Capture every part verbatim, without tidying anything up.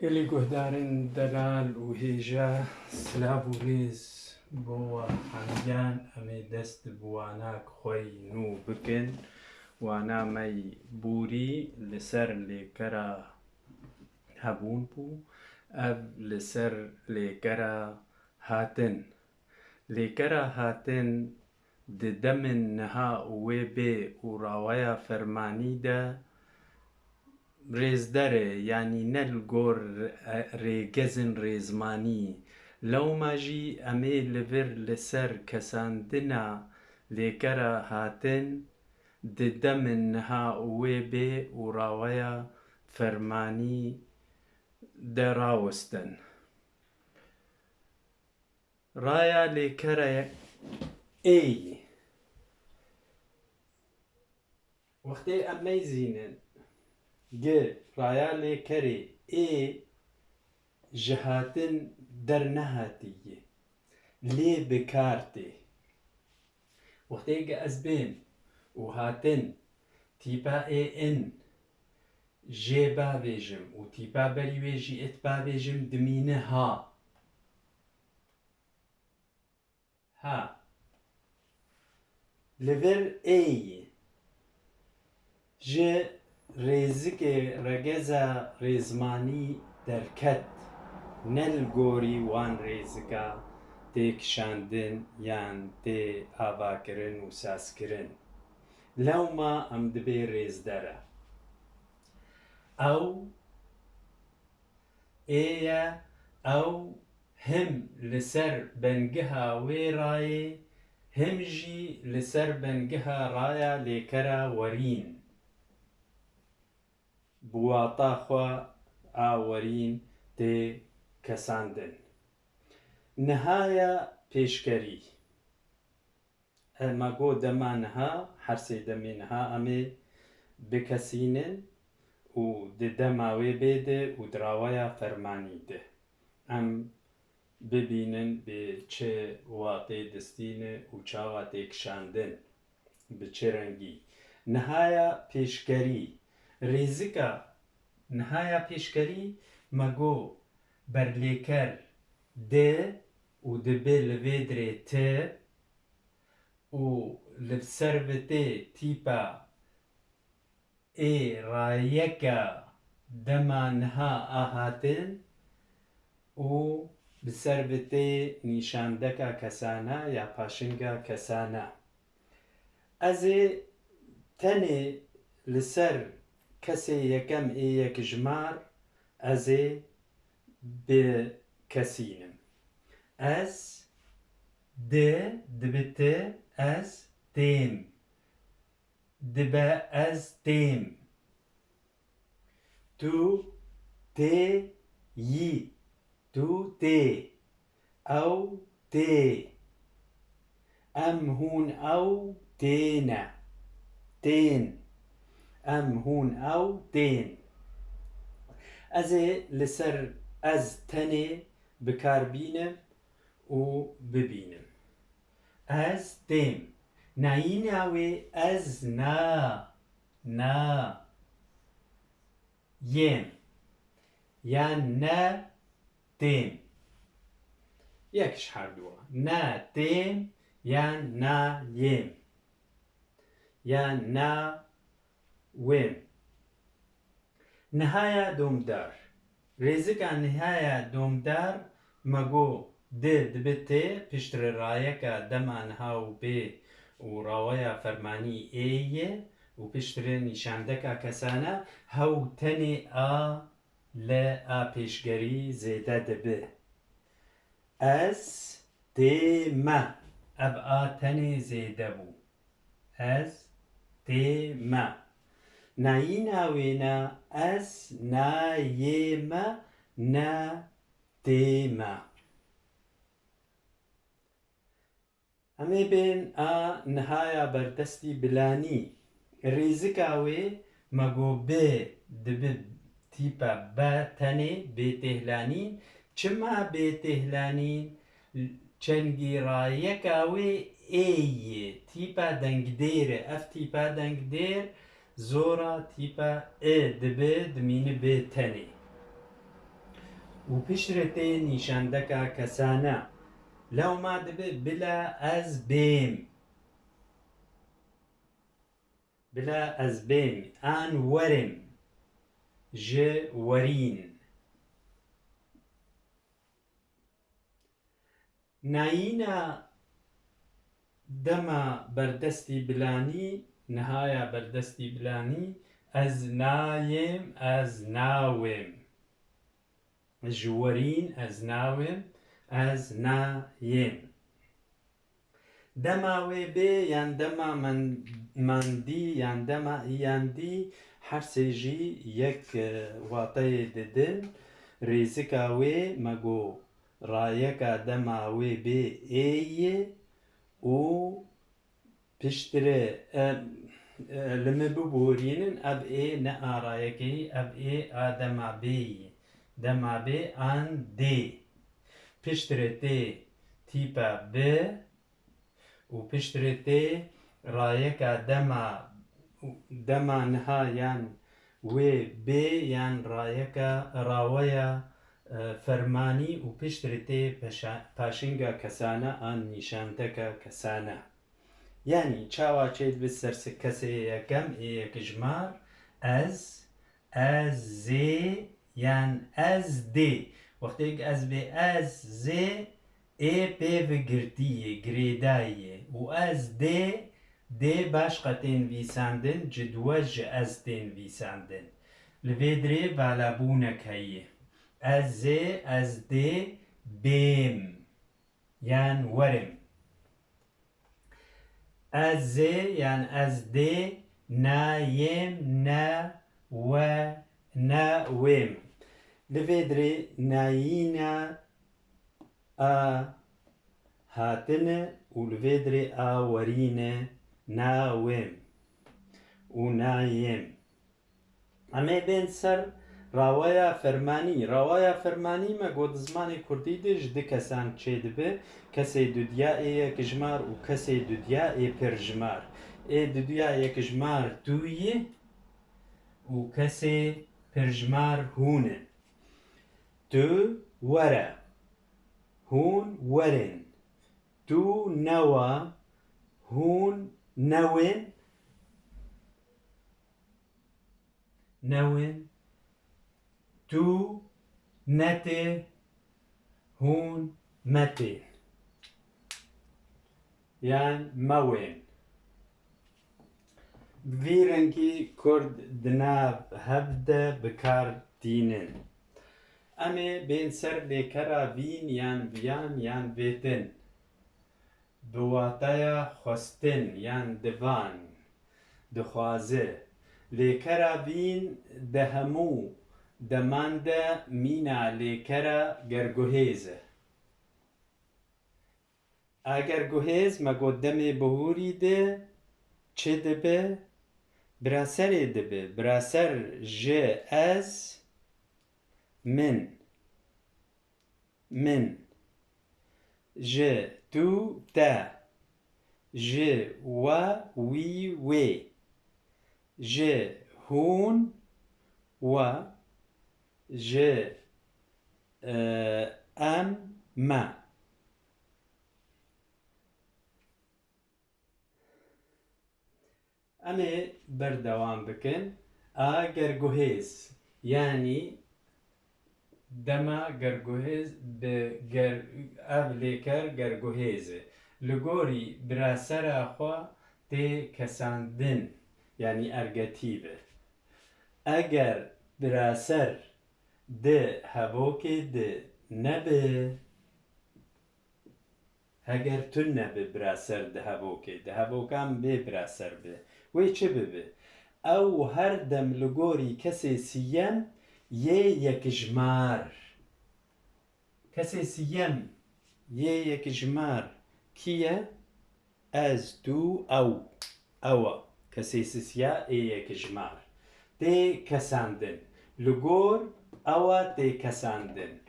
Gelî guhdarên delal û hêja, silav û rêz bo we hemiyan. Em ê dest bi wanak xwe yî nû bikin. Wana me yî borî li ser lêkera hebûn bû. Ev li ser lêkera hatin. Lêkera hatin di demên niha û wê bê û raweya fermanî de rêzder e, yanî ne li gor re-, rêgezên rêzmanî. Lewma jî em ê li vir li ser kesandina lêkera hatin di demên niha û wê bê û raweya fermanî de rawestin. Raya lêkere ê yî. Wextê em meyzînin, gi raya lêkerê ê ji hatin dernehatiye, lê bi kar tê. Wextê gi ez bêm û hatin tîpa ê in jê bavêjim û tîpa berî wê jî it bavêjim, dimîne ha. Ha. Li vir ê yî. Ji rêzikê regeza rêzmanî derket, ne li gorî wan rêzika tê kişandin yan tê avakirin û sazkirin. Lewma em dibê rêzdere. Ew ê ye, ew him li ser bengiha wê rayê, him jî li ser bengiha raya lêkera werîn. Bi wata xwe a werîn tê kesandin. Nihaya pêşkerî. E, me got dema niha, her sê demê niha em ê bikesînin û di dema wê bê de û di raweya fermanî de. Em bibînin bi çi watê distîne û çawa tê kişandin, bi çi rengî. Nihaya pêşkerî, rêzika nihaya pêşkerî me got berlêker di û dibe li vê dirê ti û li ser vitê tîpa ê rayeka dema niha a hatin û bi ser vitê nîşandeka kesana ya paşinga kesana. Ez ê tenê li ser kesê yekem ê yekjimar ez ê bikesînim. Ez, di, dibi ti, ez, têm. Dibe ez têm. Tu tê yî. Tu tê. Ew tê. Em hûn ew têne. Tên. Em hûn ew tên. Ez ê li ser ez tenê bi kar bînim û bibînim. Ez têm. Nayîna wê ez na, na, yêm. Yan ne têm. Yek ji herduwa. Ne têm yan na yêm. Yan na wêm. Nihaya domdar. Rêzika nihaya domdar me got di dibe tê piştre rayeka dema niha û bê û raweya fermanî ê ye û piştre nîşandeka kesana hew tenê a li a pêşgerî zêde dibe. Ez têm. Ev a tenê zêde bû. Ez têm. Nayîna wêne ez nayêm, ne têm. Em ê bên a nihaya berdestî bilanî. Rêzika wê me got bê dibe tîpa be tenê bê têhlanîn. Çima bê têhlanîn? Çengî rayeka wê ê yê tîpa dengdêr e. Ev tîpa dengdêr zora tîpa ê dibe dimîne bê tenê. û piştre tê nîşandeka kesane. Lewma dibe bila ez bêm. Bila ez bêm, an werim, ji werîn. Nayîna dema berdestî bilanî, nihaya berdestî bilanî, ez nayêm, ez nawêm. Ji werîn ez nawêm, ez nayêm. Dema wê bê yan dema men-, mandî yan dema îyandî her sê jî yek, e, wateyê didin. Rêzika wê me got rayeka dema wê bê ê ye û piştre, e, e, li min biborînin, ev ê ne a rayekê ye, ev ê a dema bê ye. Dema bê an dê. Piştre tê tîpa bi, û piştre tê rayeka dema, dema niha yan wê bê yan rayeka raweya, e, fermanî û piştre tê peşa-, paşinga kesane an nîşandeka kesane. Yanî çawa çêdibe ser se-, kesê yekem ê yekjimar, ez, ez zê yan ez dê. Wextêk ez bê ez zê, ê pê ve girtî ye, girêdayî ye û ez dê, dê baş qe tên vîsandin, cidwe ji ez tên vîsandin. Li vê dirê valabûnek heye. Ez zê, ez dê, bêm. Yan werim. Ez zê yan ez dê nayêm, ne we, ne wêm. Li vê dirê nayîna a hatine û li vê dirê a werîne, nawêm û nayêm. Em ê bên ser raweya fermanî. Raweya fermanî me got di zimanê kurdî de ji du kesan çêdibe. Kesê dudiya ê yekjimar û kesê dudiya ê pirjimar. Ê dudiya yekjimar tu yî û kesê pirjimar hûn in. Tu were. Hûn werin. Tu newa. Hûn newên. Newên, tu netê, hûn metên. Yan mewên. Bi vî rengî kurd di nav hev de bi kar tînin. Em ê bên ser lêkera vîn yan viyan yan vêtin. Bi wataya xwestin yan divan, dixwaze. Lêkera vîn di hemû deman de mîna lêkera gerguhêz e. A gerguhêz me got demê bihûrî de çi dibe? Biraserê dibe. Biraser ji ez, min. Min. Ji, tu, te. Ji, we, wî, wê. Ji, hûn, we. Ji, e, em, me. Em ê berdewam bikin. A gerguhêz, yanî dema gerguhêz bi ger-, ev lêker gerguhêz e. Li gorî birasera xwe tê kesandin, yanî ergetîf e. Eger biraser di hevokê de nebe, Heger tu nebe biraser di hevokê, di hevokan bê biraser be, wê çi bibe? Ew her dem li gorî kesê siyem yê yekjimar. Kesê siyem yê yekjimar kî ye? Ez, tu, ew. Ew e. Kesê sisiya ê yekjimar. Tê kesandin. Li gor ew e tê kesandin.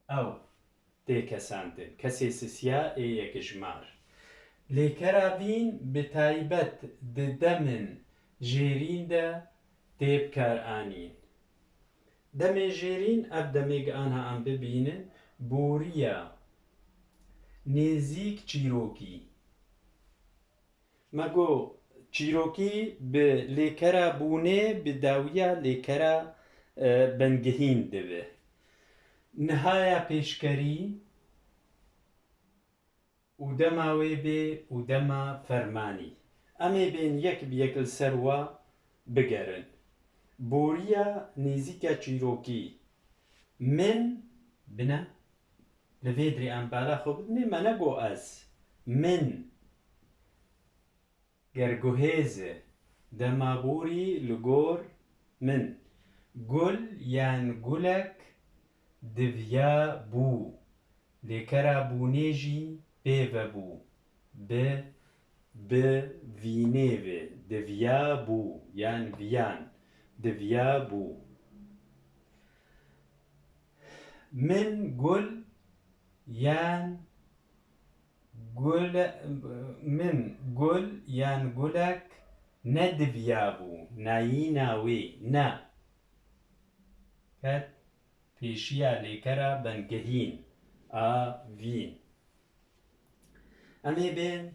Ew tê kesandin. Kesê sisiya ê yekjimar. Lêkera vîn bi taybet di demên jêrîn de tê bikaranîn. Demê jêrîn, ev demê gi anha em bibînin, boriya nêzîk çîrokî. Me got, çîrokî bi lêkera bûnê, bi dawiya lêkera, e, bengihîn dibe. Nihaya pêşkerî û dema wê bê û dema fermanî. Em ê bên yek bi yek li ser wa bigerin. Boriya nêzîka çîrokî. Min, bine, li vê dirê em bala xwe bidinê, me nego ez. Min. Ger guhêz e, dema borî li gor min. Gul yan gulek diviya bû. Lêkera bûnê jî pê ve bû. Bi, bi vînê ve. Diviya bû. Yan viyan. Diviya bû. Min gul yan gule-, min gul yan gulek nediviyabû, nayîna wê, ne. Ket pêşiya lêkera bengehîn, a vîn. Em ê bên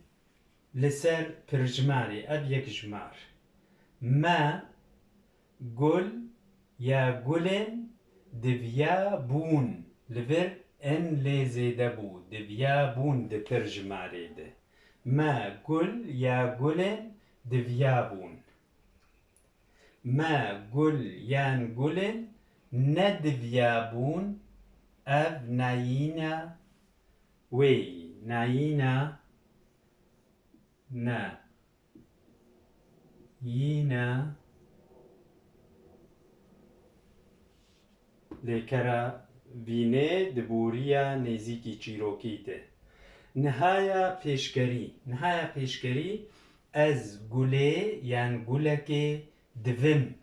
li ser pirjimarê, ev yek jimar. Me gul ya gulên diviya bûn, li vir in lê zêde bû, diviya bûn di pirjimarê de. Me gul ya gulên diviya bûn. Me gul yan gulên nediviya bûn, ev nayîna wê yî, nayîna ne. Yîna lêkera vînê di boriya nêzîkî çîrokî de. Nihaya pêşkerî. Nihaya pêşkerî, ez gulê yan gulekê divim.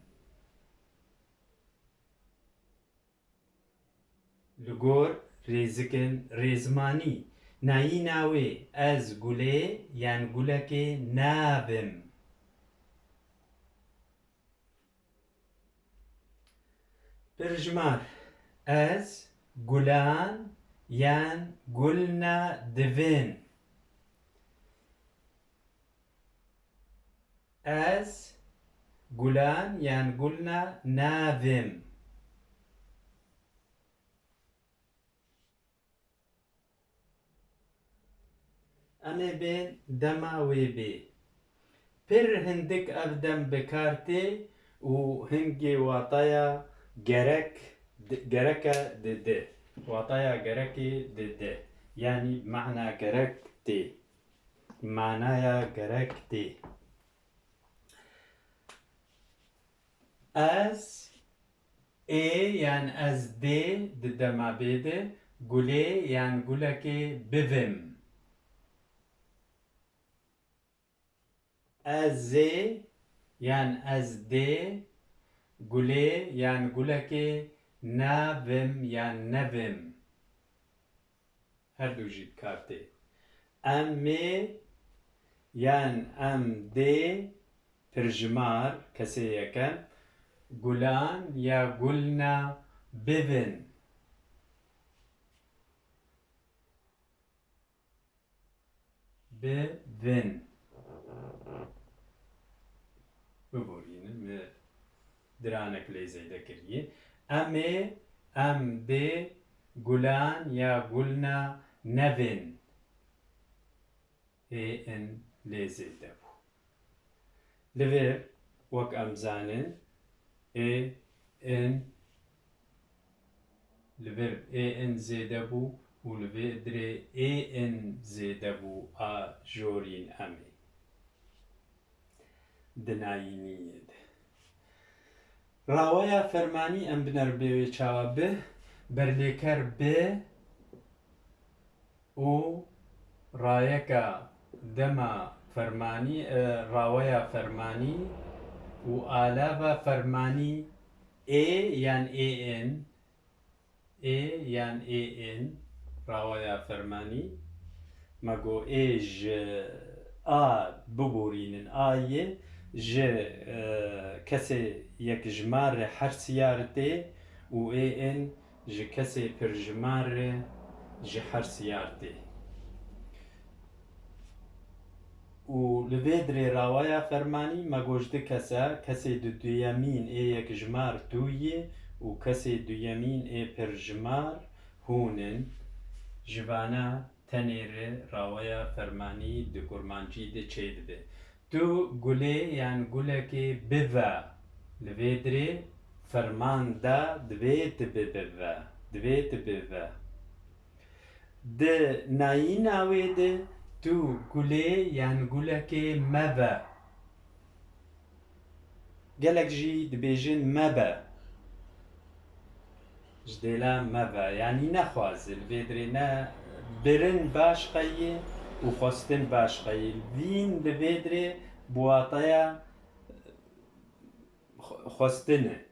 Li gor rêzikin rêzmanî, nayîna wê ez gulê yan gulekê navim. Pirjimar, ez gulan yan gulna divin. Ez gulan yan gulna navim. Em ê bên dema wê bê. Pir hindik ev dem bi kar tê û hingê wataya gerek, gereke dide. Wataya gerekê dide. Yanî mana gerek tê. Manaya gerek tê. Ez ê yan ez dê di dema bê de gulê yan gulekê bivim. Ez ê yan ez dê gulê yan gulekê navim yan nevim. Her du jî bi kar tê. Em ê yan em dê pirjimar, kesê yekem, gulan ya gulna bivin. Bivin. Biborînin, me diranek lê zêde kiriye. Em ê, em dê gulan ya gulna nevin. Ê in lê zêde bû. Li vir, wek em zanin, ê in, li vir ê in zêde bû û li vê dirê ê in zêde bû a jorîn em ê. Di nayîniyê de. Raweya fermanî em binerin bê wê çawa bi, berlêker bi û rayeka dema fermanî, e, raweya fermanî û alava fermanî ê yan ê in, ê yan ê in, raweya fermanî, me got ê ji a biborînin, a yê, ji, e, kesê yekjimar re hersiyar tê û ê in ji kesê pirjimar re ji hersiyar tê. Û li vê dirê rawaya fermanî me got ji du kes e, kesê di duyemîn ê yekjimar tu yî û kesê duyemîn ê pirjimar hûn in. Ji vana tenê re rawaya fermanî di kurmancî de çêdibe. Tu gulê yan gulekê bive. Li vê dirê ferman de divê tu bibive. Divê tu bive. Di nayîna wê de tu gulê yan gulekê meve. Gelek jî dibêjin mebe. Ji dêla meve, yanî nexwaze, li vê dirê ne birin baş qeyî û xwestin baş qeyî. Vîn li vê dirê bi wataya xwe-, xwestin e.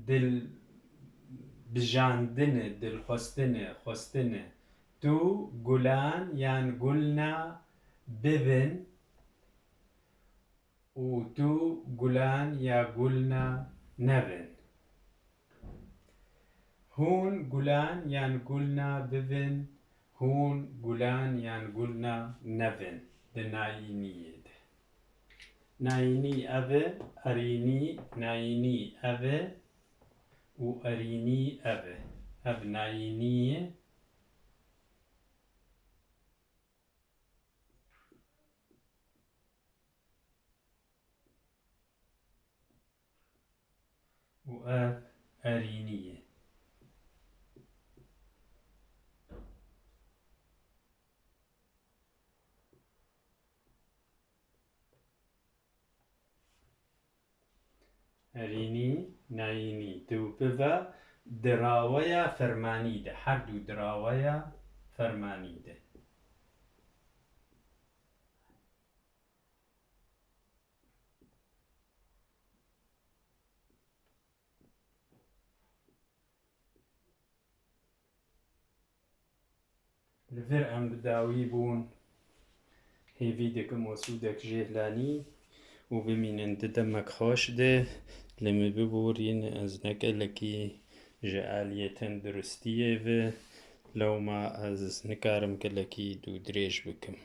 Dil bijandin e, dil xwestin e, xwestin e. Tu gulan yan gulna bivin û tu gulan ya gulna nevin. Hûn gulan yan gulna bivin, hûn gulan yan gulna nevin di nayîniyê de. Nayînî ev e, erînî, nayînî ev e û erînî ev e. Ev nayînî ye. Û ev erînî ye. Erînî, nayînî, tu bive, di raweya fermanî de, her du di raweya fermanî de. Li vir em bi dawî bûn. Hêvî dikim we sûdek jê hilanî û bimînin di demek xweş de. Li min biborîn, ez ne gelekî ji aliyê tenduristiyê ve, lewma ez nikarim gelekî dû dirêj bikim.